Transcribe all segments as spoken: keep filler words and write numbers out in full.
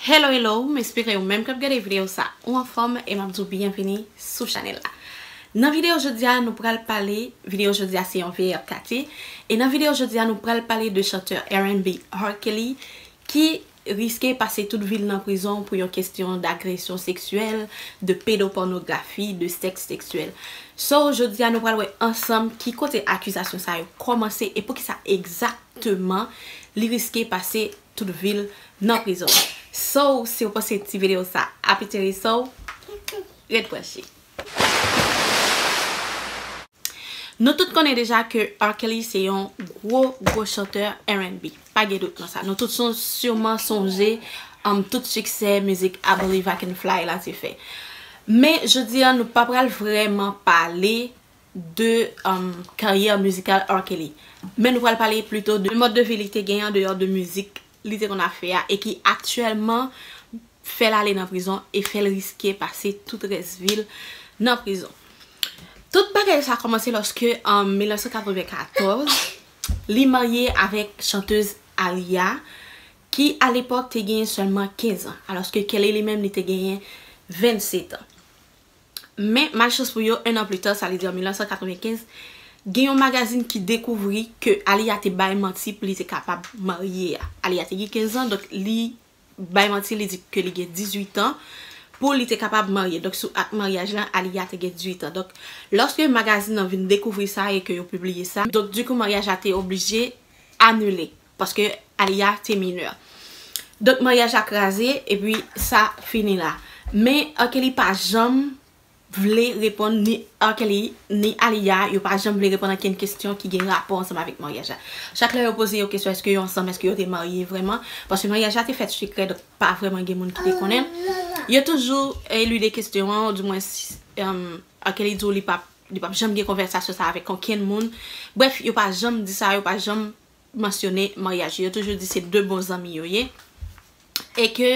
Hello, hello, m espere ou menm k ap gade videyo sa ou anfòm e m ap di w byenvini sou chanèl la. Nan videyo jodi a, nou pral pale, videyo jodi a se yon V R K T, e nan videyo jodi a, nou pral pale de chantè R and B R. Kelly ki riske pase tout vi l nan prizon pou yon kesyon d'agresyon seksyèl, de pedopònografi, de sèks seksyèl. So, jodi a, nou pral wè ansanm ki kote akizasyon sa yo kòmanse e poukisa egzakteman li riske pase tout vi l nan prizon. So, si w panse ti videyo sa ap enterese w, ret branche. Nou tout konnen deja ke R. Kelly se yon gwo, gwo chantè R and B. Pa gen dout nan sa. Nou tout son, siman sonje um, tout siksè mizik I Believe I Can Fly la te fè. Men, jodi a, nou pa pral vrèman pale de um, karyè mizikal R. Kelly. Men nou pral pale plito de mòd de vi li te gen an deyò de mizik li te konn ap fè a e ki aktyèlman fè l ale nan prizon e fè l riske pase tout rès vi l nan prizon. Tout bagay sa kòmanse lòske an mil nèf san katreven katòz, li marye avèk chantèz Aaliyah, ki alepòk te genyen sèlman kenz an, alòske Kelly li menm li te genyen vennset an. Men, malchans pou yo, en an pli ta, sa vle di an mil nèf san katrevenkenz, gen yon magazin ki dekouvri ke Aaliyah te bay manti pou li te kapab marye a. Aaliyah te gen kenz an, donk li bay manti, li di ke li gen dizuit an pou li te kapab marye. Donk, sou ak maryaj la, Aaliyah te gen dizuit an. Donk, lòske magazin nan vin dekouvri sa e ke yo pibliye sa, donk, dikou, maryaj la te oblije anile, paske Aaliyah te minè. Donk, maryaj la kraze, epi sa fini la. Men, R. Kelly pa janm vle reponn, ni R. Kelly, ni Aaliyah, yo pa janm vle reponn ankenn kesyon ki gen rapò ansanm avèk maryaj la. Chak lè yo poze yo kesyon, èske yo ansanm, èske yo te marye vrèman? Paske maryaj la te fèt sekrè, donk pa vrèman gen moun ki te konnen. Yo toujou elide kesyon an, oudimwen, um, R. Kelly di w li p ap, li p ap janm gen konvèsasyon sa avèk okenn moun. Brèf, yo pa janm di sa, yo pa janm mansyone maryaj yo. Yo toujou di se de bon zanmi yo ye. E ke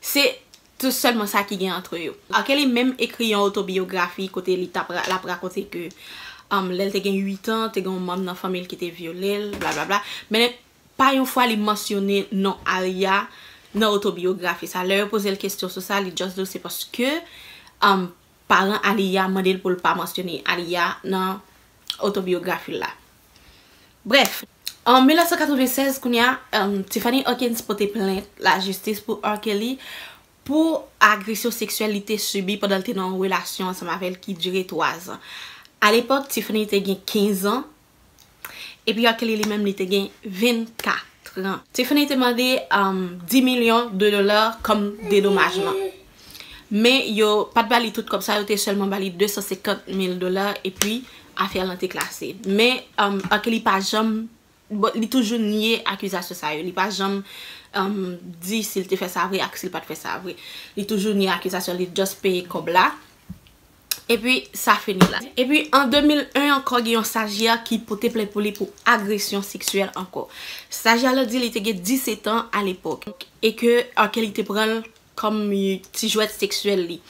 se tou sèlman sa ki gen antre yo. R. Kelly menm ekri yon otobiyografi kote li t ap ra-, l ap rakonte ke um, lè l te gen uit an, te gen yon manm nan fanmi l ki te vyole l, blablabla. Men pa yon fwa li mansyone non Aaliyah nan otobiyografi sa. Lè yo poze l kesyon sou sa, li just di w se paske um, paran Aaliyah mande l pou l pa mansyone Aaliyah nan otobiyografi l la. Brèf, an mil nèf san katrevennsèz, kounye a, um, Tiffany Huckins pote plent lajistis pou R. Kelly pou agresyon seksyèl li te sibi pandan l te nan yon relasyon ansanm avè l ki dire twazan. Alepòk, Tiffany te gen kenz an, epi R. Kelly li menm li te gen vennkat an. Tiffany te mande um, dis milyon de dola kòm dedomajman. Men yo pa t ba li tout kòb sa, yo te sèlman ba li de san senkant mil dola, epi afè l lan te klase. Men um, R. Kelly pa janm, bon, li toujou nye akizasyon sa yo. Li pa janm um, di si l te fè sa vre ak si l pa t fè sa vre. Li toujou nye akizasyon, li just peye kòb la. Epi sa fini la. Epi an de mil en ankò, gen yon stajiè ki pote plent pou li pou agresyon seksyèl ankò. Stajiè la di li te gen disèt an alepòk e ke R. Kelly te pran l kòm ti jwèt seksyèl li.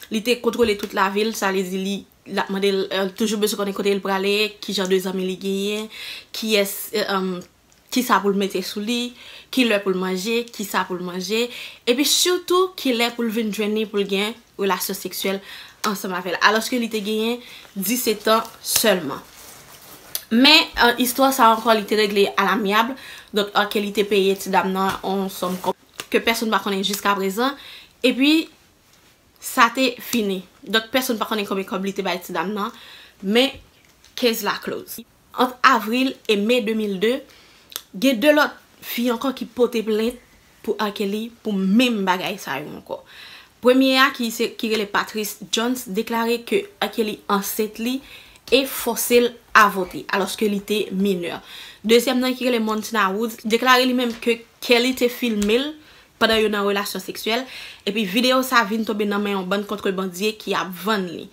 Li te kontwole tout lavi l, sa vle di li l ap mande l, euh, toujou bezwen konnen kote l prale, ki jan de zanmi li genyen, kiyès, euh, um, kisa pou l mete sou li, kilè pou l manje, kisa pou l manje, epi sitou kilè pou l vin jwenn li pou l gen relasyon seksyèl ansanm avè l, alòske li te genyen disèt an sèlman. Men, euh, istwa sa ankò, li te regle alamyab, donk, R. Kelly te peye ti dam nan yon sòm kòb ke pèsonn pa konnen jiskaprezan, epi sa te fini. Donk, pèsonn pa konnen konbyen kòb li te bay ti dam nan, men case la close. Ant avril e me de mil de, gen de lòt fi ankò ki pote plent pou R. Kelly pou menm bagay sa yo ankò. Premye a, ki se, ki rele Patrice Jones, deklare ke R. Kelly ansent li e fòse l avòte, alòske li te minè. Dezyèm nan, ki rele Montina Woods, deklare li menm ke Kelly te filme l pandan yo nan relasyon seksyèl, epi videyo sa vin tonbe nan men yon bann kontrebandye ki ap vann li.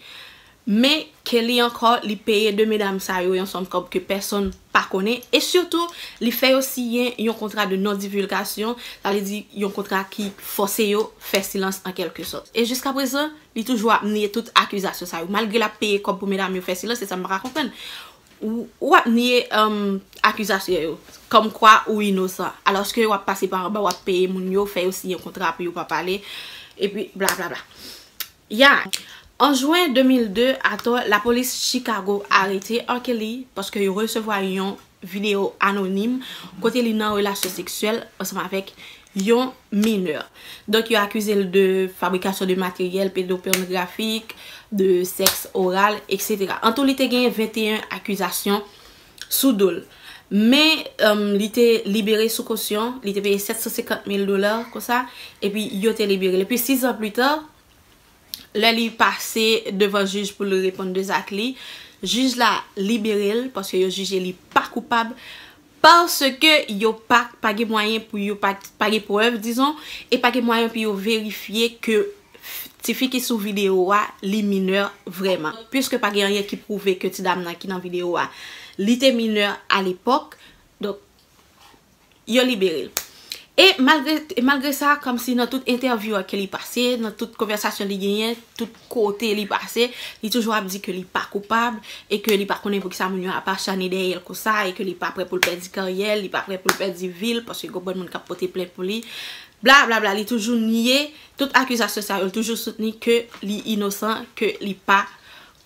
Men, Kelly ankò, li peye de medam sa yo yon sòm kòb ke pèsonn pa konnen, e sitou, li fè yo siyen yon kontra de non-divulgation, sa vle di yon kontra ki fòse yo fè silans an kèlke sòt. E jiskaprezan, li toujou ap nye tout akizasyon sa yo. Malgre l ap peye kòb pou medam yo fè silans, se sa m pa ka konprann. Ou, ou ap nye um, akizasyon yo, kòmkwa ou inosan, alòske w ap pase pa anba, w ap peye moun yo, fè yo siyen kontra pou yo pa pale, epi blablabla. Ya, an jwen de mil de, atò, lapolis Chicago arete R. Kelly paske yo resevwa yon videyo anonim kote li nan relasyon seksyèl ansanm avèk yon minè. Donk, yo akize l de fabrikasyon de materyèl pedopònografik, de sèks oral, etsetera. An tou, li te genyen venteyen akizasyon sou do l. Men, um, li te libere sou kosyon, li te peye sèt san senkant mil dola konsa, epi yo te libere l. Epi, sis an pli ta, lè li pase devan jij pou li reponn de zak li, jij la libere l paske yo jije li pa koupab, paske yo pa, pa gen mwayen pou yo, pa, pa gen prèv, dizon, e pa gen mwayen pou yo verifye ke tifi ki sou videyo a, li minè vrèman. Piske pa gen anyen ki pwouve ke ti dam nan ki nan videyo a, li te minè alepòk, donk, yo libere l. E malgre, e malgre sa, kòmsi nan tout entèvyou a ke li pase, nan tout konvèsasyon li genyen, tout kote li pase, li toujou ap di ke li pa koupab e ke li pa konnen poukisa moun yo ap achanne dèyè l konsa e ke li pa prè pou l pèdi karyè l, li pa prè pou l pèdi vi l, paske gen bann moun k ap pote plent pou li. Bla, bla, bla, li toujou nye tout akizasyon sa yo, li toujou soutni ke li inosan, ke li pa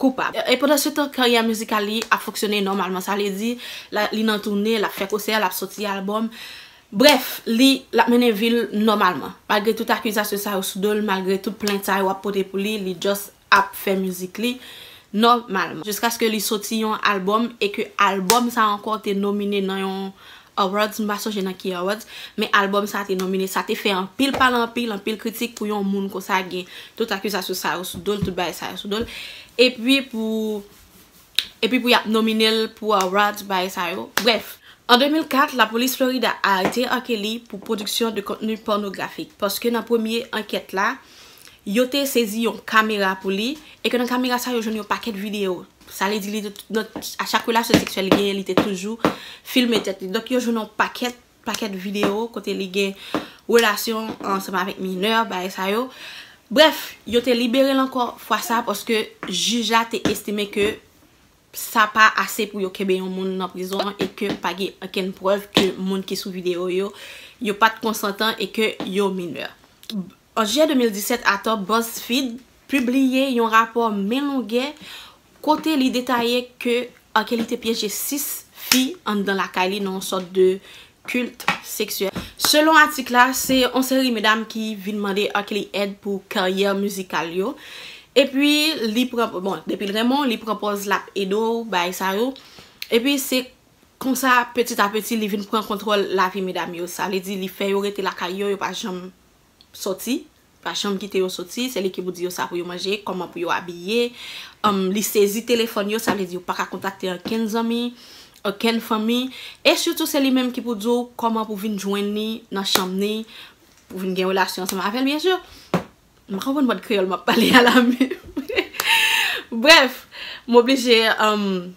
koupab. E pandansetan, karyè mizikal li ap fonksyone nòmalman. Sa vle di, la, li nan toune, l ap fè konsè, l ap soti albòm. Brèf, li, l ap mennen vi l nòmalman. Malgre tout akizasyon sa yo sou do l, malgre tout plent sa yo ap pote pou li, li just ap fè mizik li nòmalman. Jiskaske li soti yon albòm e ke albòm sa ankò te nomine nan yon awards, m pa sonje nan ki awards, men albòm sa te nomine, sa te fè anpil pale, anpil, anpil kritik pou yon moun konsa gen tout akizasyon sa yo sou do l, tout bagay sa yo sou do l. Epi pou, epi pou y ap nomine l pou awards, bagay sa yo. Brèf, an de mil kat, lapolis Florida arete R. Kelly pou pwodiksyon de kontni pònografik, paske nan premye ankèt la, yo te sezi yon kamera pou li, e ke nan kamera sa, yo jwenn yon pakèt videyo. Sa vle di, li te, nan, a chak relasyon seksyèl li genyen, li te toujou filme tèt li. Donk, yo jwenn yon pakèt, pakèt videyo kote li gen relasyon ansanm avèk minè, bagay sa yo. Brèf, yo te libere l ankò fwa sa, paske jij la te estime ke sa pa ase pou yo kenbe yon moun nan prizon e ke pa gen okenn prèv ke moun ki sou videyo yo, yo pa t konsantan e ke yo minè. An jiyè de mil disèt, atò, BuzzFeed pibliye yon rapò men longè kote li detaye ke R. Kelly te pyeje sis fi anndan lakay li nan yon sòt de kilt seksyèl. Selon atik la, se yon seri medam ki vin mande R. Kelly èd pou karyè mizikal yo. Epi, li pran, bon, depi l renmen w, li pran pòz l ap ede w, bagay sa yo. Epi, se konsa, peti a peti, li vin pran kontwòl lavi medam yo. Sa vle di, li fè yo rete lakay yo, yo pa janm sòti, pa janm kite yo sòti, se li ki pou di yo sa pou yo manje, kòman pou yo abiye. Um, li sezi telefòn yo, sa vle di yo pa ka kontakte okenn zanmi, okenn fanmi. E sitou, se li menm ki pou di w kòman pou vin jwenn li nan chanm li, pou vin gen relasyon ansanm avè l, byen si. M pa konprann mòd kreyòl m ap pale a la menm. Brèf, m oblije, um,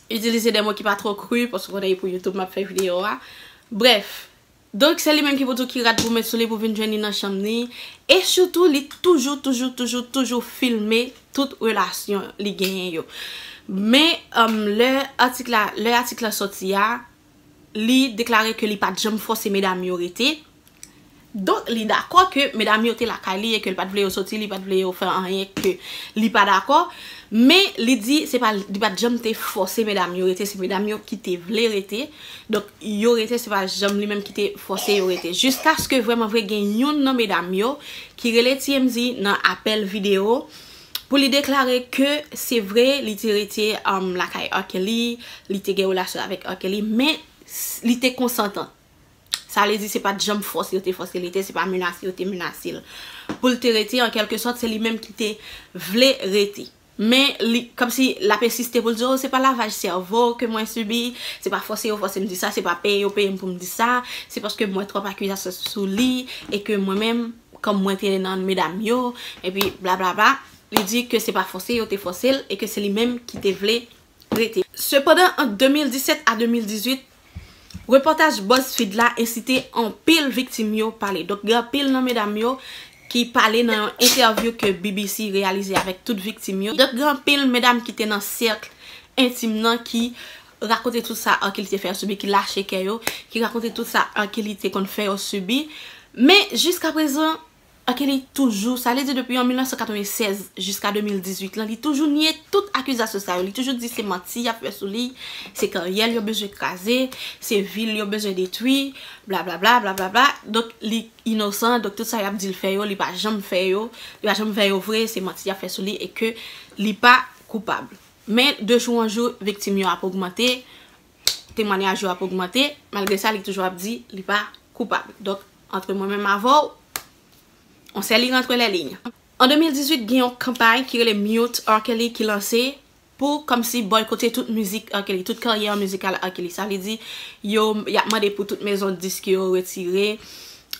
itilize de mo ki pa twò kri, paske w konnen e pou YouTube m ap fè videyo a. Brèf, donk, se li menm ki pou di w ki rad pou met sou li pou vin jwenn li nan chanm li. E sitou, li toujou, toujou, toujou, toujou filme tout relasyon li genyen yo. Men, um, lè atik la, lè atik la sòti a, li deklare ke li pa t janm fòse medam yo rete. Donk, li dakò ke medam yo te lakay li e ke l pa t vle yo sòti, li pa t vle yo fè anyen ke li pa dakò. Men, li di se pa, li pa t janm te fòse medam yo rete, se medam yo ki te vle rete. Donk, yo rete, se pa janm li menm ki te fòse yo rete. Jiskaske vrèman vre gen youn nan medam yo ki rele T M Z nan apèl videyo pou li deklare ke se vre li te rete, um, lakay R. Kelly, li te gen relasyon avèk R. Kelly, men s-, li te konsantan. Sa vle di se pa t janm fòse yo te fòse l rete, se pa menase yo te menase l. Pou l te rete, an kèlke sòt, se li menm ki te vle rete. Men li, kòmsi l ap ensiste pou l di, oh, se pa lavaj sèvo ke mwen sibi, se pa fòse yo fòse m di sa, se pa peye yo peye m pou m di sa, se paske mwen twòp akizasyon sou li, e ke mwen menm, kòm mwen te nan medam yo, epi blablabla, li di ke se pa fòse yo te fòse l, e ke se li menm ki te vle rete. Sepandan, ant de mil disèt a de mil dizuit, repòtaj BuzzFeed la ensite anpil viktim yo pale. Donk, gen anpil nan medam yo ki pale nan yon entèvyou ke B B C reyalize avèk tout viktim yo. Donk, gen anpil medam ki te nan sèk entim nan ki rakonte tout sa R. Kelly te fè yo sibi, ki lache kè yo, ki rakonte tout sa R. Kelly te konn fè yo sibi. Men jiska prezan, R. Kelly toujou, sa vle di depi an mil nèf san katrevennsèz jiska de mil dizuit lan, li toujou nye tout akizasyon sa yo. Li toujou di se manti y ap fè sou li, se karyè l yo bezwen kraze, se vi l yo bezwen detwi, blablabla, blablabla. Donk, li inosan, donk tout sa y ap di l fè yo, li pa janm fè yo, li pa janm fè yo vre, se manti y ap fè sou li e ke li pa koupab. Men, de jou an jou, viktim yo ap ogmante, temwanyaj yo ap ogmante, malgre sa, li toujou ap di li pa koupab. Donk, antre mwen menm avè w, on sèl li rantre lè liy. An de mil dizuit, gen yon kanpay ki rele Mute R. Kelly ki lanse pou kòmsi bòykote tout mizik R. Kelly, tout karyè mizikal R. Kelly. Sa vle di, yo, y ap mande pou tout mezon disk yo retire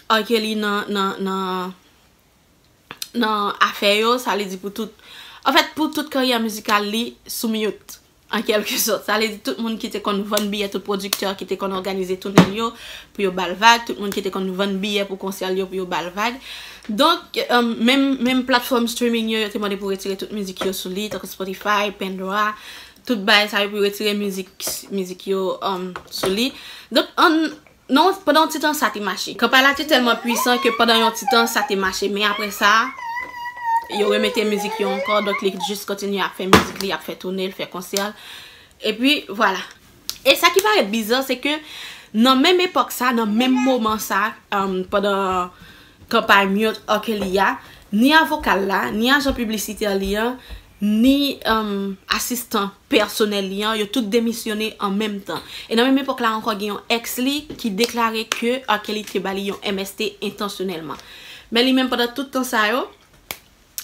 R. Kelly nan, nan, nan, nan afè yo, sa vle di pou tout, anfèt, pou tout karyè mizikal li sou mute, an kèlke sòt. Sa vle di tout moun ki te konn vann biyè, tout pwodiktè ki te konn òganize toune l yo pou yo ba l vag, tout moun ki te konn vann biyè pou konsè l yo pou yo ba l vag. Donk, um, menm, menm platfòm streaming yo, yo te mande pou retire tout mizik yo sou li, tankou Spotify, Pandora, tout bagay sa yo pou yo retire mizik, mizik yo, um, sou li. Donk, an, non, pandan yon ti tan, sa te mache. Kanpay la te tèlman pwisan ke pandan yon ti tan, sa te mache. Men apre sa, yo remete mizik yo ankò. Donk, li jis kontinye ap fè mizik li, ap fè toune l, fè konsè l. Epi, vwala. E sa ki parèt biza, se ke nan menm epòk sa, nan menm moman sa, um, pandan kanpay Mute R. Kelly a, ni avoka l la, ni ajan piblisitè li an, ni, um, asistan pèsonèl li an, yo tout demisyone an menm tan. E nan menm epòk la ankò, gen yon ex li ki deklare ke R. Kelly te ba li yon M S T entansyonèlman. Men li menm, pandan tout tan sa yo,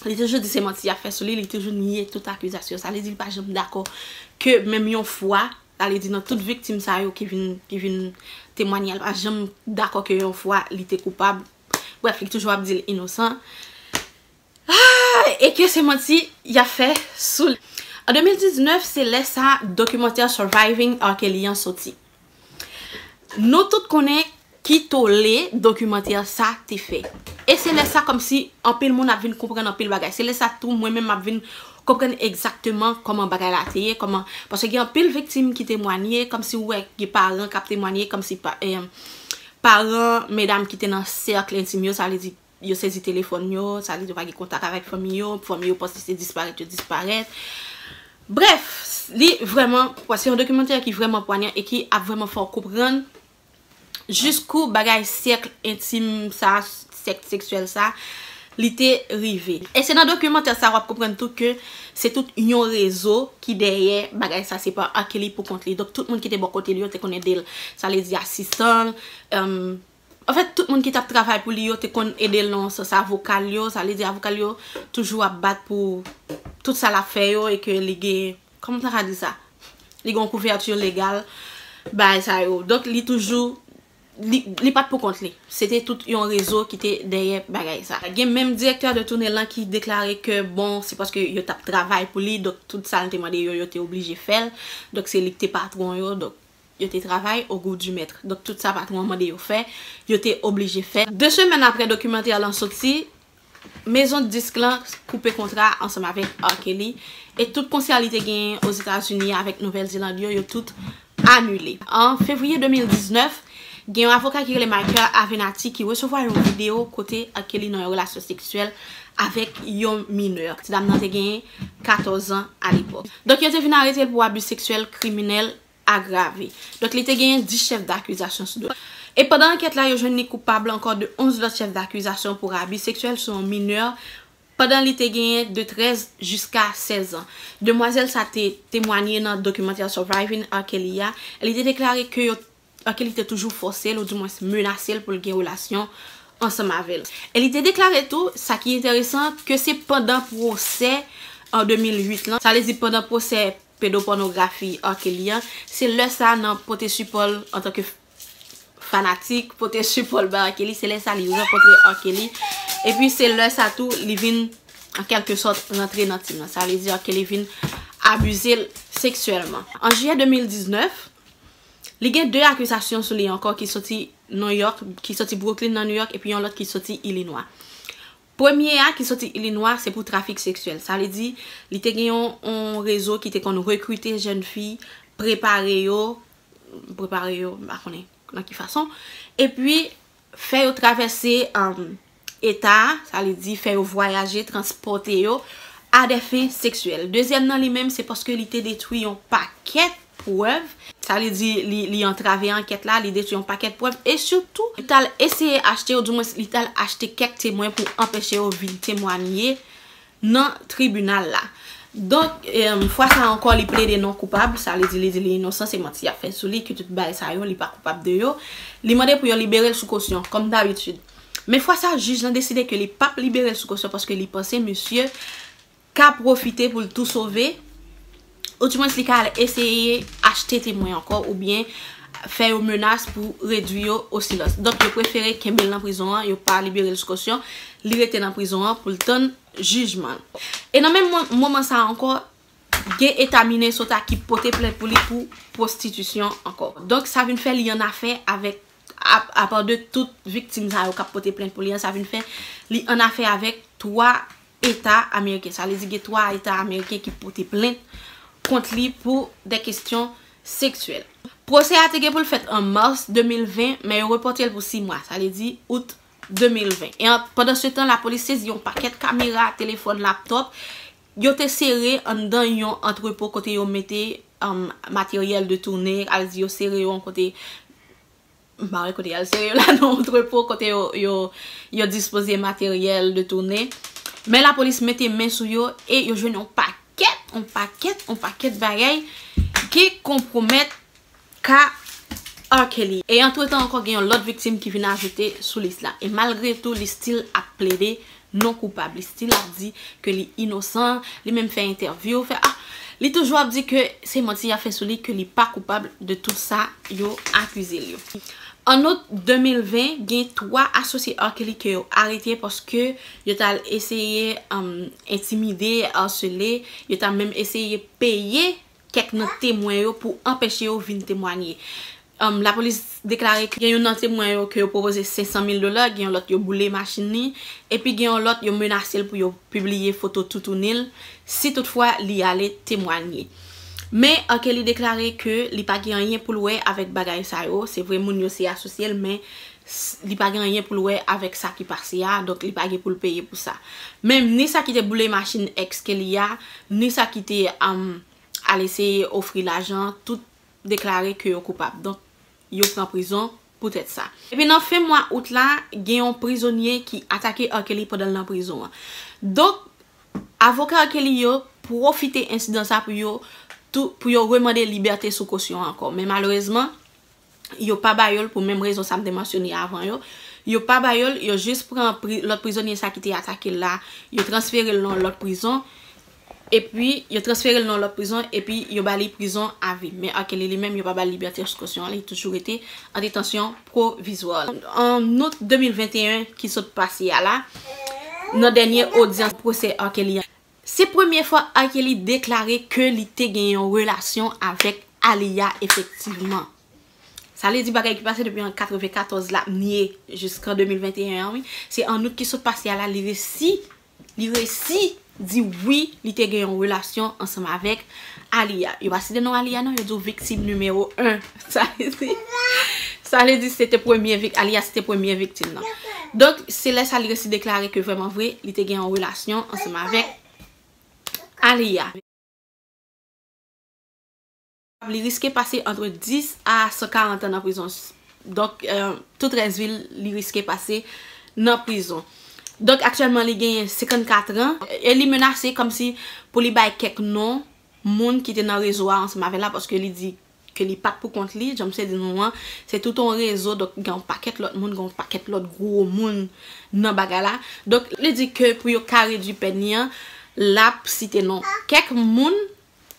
li toujou di se manti y ap fè sou li, li toujou nye tout akizasyon. Sa vle di li pa janm dakò ke menm yon fwa, sa vle di nan tout viktim sa yo ki vin, ki vin temwanye, li pa janm dakò ke yon fwa li te koupab. Brèf, li toujou ap di l inosan. Ah, e ke se manti y ap fè sou li. An de mil diznèf, se lè sa dokimantè Surviving R. Kelly an soti. Nou tout konnen ki tole dokimantè sa te fè. E se lè sa kòmsi anpil moun ap vin konprann anpil bagay. Se lè sa tou mwen menm m ap vin konprann egzakteman kòman bagay la te ye, kòman, paske gen anpil viktim ki temwanye, kòmsi ou wè gen paran k ap temwanye, kòmsi pa, eh, paran medam ki te nan sèk entim yo, sa vle di yo sezi telefòn yo, sa vle di yo pa gen kontak avèk fanmi yo, fanmi yo panse se disparèt yo disparèt. Brèf, li vrèman, se yon dokimantè ki vrèman pwanyan e ki ap vrèman fè w konprann jiskou bagay sèk entim sa, sèk seksyèl sa, li te rive. E se nan dokimantè sa w ap konprann tou ke se tout yon rezo ki dèyè bagay sa, se pa R. Kelly pou kont li. Donk, tout moun ki te bò kote li yo te konn ede l. Sa vle di asistan l, um, anfèt, tout moun ki t ap travay pou li yo te konn ede l nan yon sans, avoka l yo, sa vle di avoka l yo toujou ap bat pou tout sa l ap fè yo e ke li gen, kòman m ta ka di sa? Li gen yon kouvèti legal, bagay sa yo. Donk, li toujou, li, li pa t pou kont li. Se te tout yon rezo ki te dèyè bagay sa. Gen menm direktè de toune lan ki deklare ke, bon, se paske yo t ap travay pou li, donk tout sa l te mande yo, yo te oblije fè l. Donk, se li ki te patwon yo, donk yo te travay au goût du maître. Donk, tout sa patwon an mande yo fè, yo te oblije fè. De semèn apre dokimantè lan soti, mezon disk lan koupe kontra ansanm avèk R. Kelly, e tout konsè li te genyen Ozetazini avèk Nouvèl Zeland yo, yo tout anile. An fevriye de mil diznèf, gen yon avoka ki rele Michael Avenatti ki resevwa yon videyo kote R. Kelly nan yon relasyon seksyèl avèk yon minè. Ti dam nan te genyen katòz an alepòk. Donk, yo te vin arete l pou abi seksyèl kriminèl agrave. Donk, li te genyen dis chèf dakizasyon sou do l. E pandan ankèt la, yo jwenn li koupab ankò de onz lòt chèf dakizasyon pou abi seksyèl sou yon minè pandan li te genyen de trèz jiska sèz an. Demwazèl sa te temwanye nan dokimantè Surviving R. Kelly a, e li te deklare ke yo, R. Kelly te toujou fòse l, oudimwens menase l pou l gen relasyon ansanm avè l. E li te deklare tou, sa ki enteresan, ke se pandan pwosè an de mil uit lan, sa vle di pandan pwosè pedopònografi R. Kelly an, se lè sa nan pote sipò l antanke fanatik, pote sipò l bay R. Kelly, se lè sa li rankontre R. Kelly. Epi se lè sa tou li vin, an kèlke sòt, rantre nan tim nan. Sa vle di R. Kelly vin abize l seksyèlman. An jiyè de mil diznèf, li gen de akizasyon sou li ankò ki soti New York, ki soti Brooklyn nan New York, epi yon lòt ki soti Illinois. Premye a ki soti Ilinwa, se pou trafik seksyèl. Sa vle di, li te gen yon, yon rezo ki te konn rekrite jèn fi, prepare yo, prepare yo, m pa konnen nan ki fason, epi fè yo travèse, um, eta a, sa vle di fè yo vwayaje, transpòte yo, a dè fen seksyèl. Dezyèm nan li menm, se paske li te detwi yon pakèt prèv, sa vle di li, li antrave ankèt la, li detwi yon pakèt prèv, e sitou, li t al eseye achte, oudimwens, li t al achte kèk temwen pou anpeche yo vin temwanye nan tribinal la. Donk, em, fwa sa a ankò, li plede non koupab, sa vle di li di li inosan, se manti y ap fè sou li, ki tout bagay sa yo, li pa koupab de yo. Li mande pou yo libere l sou kosyon, kòm dabitid. Men fwa sa a, jij lan deside ke li p ap libere l sou kosyon paske li panse misye ka pwofite pou l tou sove. Oudimwens, li ka al eseye achte temwen ankò oubyen fè yo menas pou redwi yo o silans. Donk, yo prefere kenbe l nan prizon an, yo pa libere l sou kosyon, li rete nan prizon an pou l tann jijman l. E nan menm mo-, moman sa a ankò, gen eta Minnesota ki pote plent pou li pou pwostitisyon ankò. Donk, sa vin fè li annafè avèk, a, apa de tout viktim sa yo k ap pote plent pou li an, sa vin fè li annafè avèk twa eta ameriken. Sa vle di gen twa eta ameriken ki pote plent kont li pou de kesyon seksyèl. Pwosè a te gen pou l fèt an mas de mil ven, men yo repòte l pou sis mwa, sa vle di out de mil ven. E an, pandan se tan, lapolis sezi yon pakèt kamera, telefòn, laptòp. Yo te sere anndan yon antrepo kote yo mete, um, materyèl de toune, al di yo sere yo yon kote, m pa wè kote y al sere yo la, nan antrepo kote yo, yo, yo dispoze materyèl de toune. Men lapolis mete men sou yo e yo jwenn yon pakèt, yon pakèt, yon pakèt bagay ki konpwomèt ka R. Kelly. E antretan ankò, gen yon lòt viktim ki vin ajoute sou lis la. E malgre tou, li still ap plede non koupab. Li still ap di ke li inosan, li menm fè entèvyou, fè, ah, li toujou ap di ke se manti y ap fè sou li, ke li pa koupab de tout sa yo akize l yo. An out de mil ven, gen twa asosye R. Kelly ke yo arete paske yo t al eseye, um, entimide, asele, yo t al menm eseye peye kèk nan temwen yo pou anpeche yo vin temwanye. Um, lapolis deklare ke gen youn nan temwen yo ke yo pwopoze senk san mil dola, gen yon lòt yo boule machin li, epi gen yon lòt yo menase l pou yo pibliye foto toutouni l, si toutfwa li ale temwanye. Men R. Kelly deklare ke li pa gen anyen pou l wè avèk bagay sa yo. Se vre moun yo se asosye l, men s-, li pa gen anyen pou l wè avèk sa ki pase a, donk li pa gen pou l peye pou sa. Men ni sa ki te boule machin ex Kelly a, ni sa ki te, um, al eseye ofri lajan, tout deklare ke yo koupab. Donk, yo pran prizon poutèt sa. Epi nan fen mwa out la, gen yon prizonye ki atake R. Kelly pandan l nan prizon an. Donk, avoka R. Kelly yo pwofite ensidan sa pou yo tou, pou yo remande libète sou kosyon ankò. Men malerezman, yo pa ba yo l pou menm rezon sa m te mansyone avan yo. Yo pa ba yo l, yo jis pran pri-, lòt prizonye sa ki te atake l la, yo transfere l nan yon lòt prizon. Epi, yo transfere l nan yon lòt prizon, epi yo ba li prizon avi. Men R. Kelly li menm, yo pa ba l libète sou kosyon, li toujou rete an detansyon pwovizwa. An out de mil venteyen ki sot pase a la, nan dènye odyans pwosè R. Kelly an, se premye fwa R. Kelly deklare ke li te gen yon relasyon avèk Aaliyah efektivman. Sa vle di bagay ki pase depi an katrevenkatòz la, ap nye jiskan de mil venteyen an, wi. Se an out ki sot pase a la, li resi, li resi di wi, li te gen yon relasyon ansanm avèk Aaliyah. Yo pa site non Aaliyah non, yo di w viktim nimewo en. Sa vle di, sa vle di se te premye vik-, Aaliyah se te premye viktim nan. Donk, se lè sa li resi deklare ke vrèman vre, li te gen yon relasyon ansanm avèk Aaliyah. Li riske pase antre dis a san karant an nan prizon. Donk, eh, tout rès vi l, li riske pase nan prizon. Donk, aktyèlman, li genyen senkannkat an e li menase kòmsi pou li bay kèk non moun ki te nan rezo a ansanm avè l la, paske li di ke li pa t pou kont li, jan m te di nou an, se tout yon rezo, donk gen yon pakèt lòt moun, gen yon pakèt lòt gwo moun nan bagay la. Donk, li di ke pou yo ka redui pèn li an, l ap site non kèk moun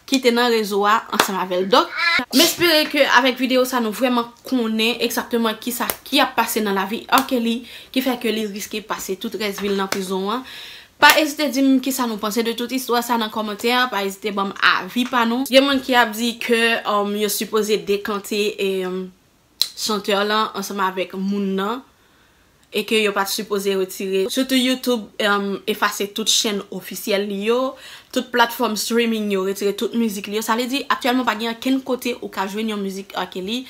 ki te nan rezo a ansanm avè l. Donk, m espere ke avèk videyo sa, nou vrèman konnen egzakteman kisa ki ap pase nan lavi R. Kelly, ki fè ke li riske pase tout rès vi l nan prizon an. Pa ezite di m kisa nou panse de tout istwa sa nan kòmantè, pa ezite ban m avi pa nou. Gen moun ki ap di ke, um, yo sipoze dekante, e, um, chantè lan ansanm avèk moun nan. e ke yo pa t sipoze retire. Sitou YouTube um, efase tout chèn ofisyèl li yo, tout platfòm streaming yo retire tout mizik li yo. Sa vle di aktyèlman pa gen ankenn kote ou ka jwenn yon mizik R. Kelly,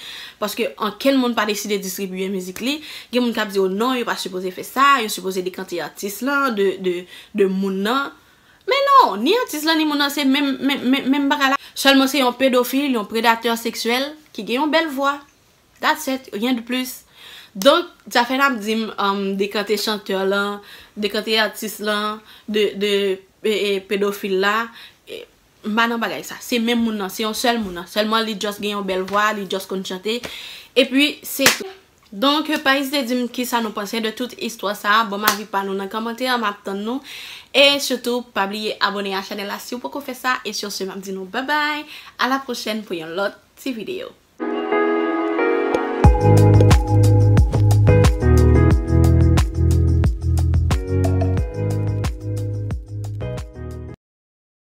paske ankenn moun pa deside distribiye mizik li. Gen moun k ap di w non, yo pa sipoze fè sa, yo sipoze dekante atis lan de, de, de moun nan. Men non, ni atis lan ni moun nan se menm, menm, menm, menm bagay la. Sèlman se yon pedofil, yon predatè seksyèl ki gen yon bèl vwa. That's it, rien de plus. Donk, zafè n ap di m um, dekante chantè lan, dekante atis lan, de, de e, e, pedofil la, e, m pa nan bagay sa. Se menm moun nan, se yon sèl moun nan. Sèlman li just gen yon bèl vwa, li just konn chante. Epi, se tou. Donk, pa ezite di m kisa nou panse de tout istwa sa a. Ban m avi pa nou nan kòmantè a, m ap tann nou. E sitou, pa bliye abòne a chanèl la si w poko fè sa. E sur ce, m ap di nou bye bye. A la pwochèn pou yon lòt ti videyo.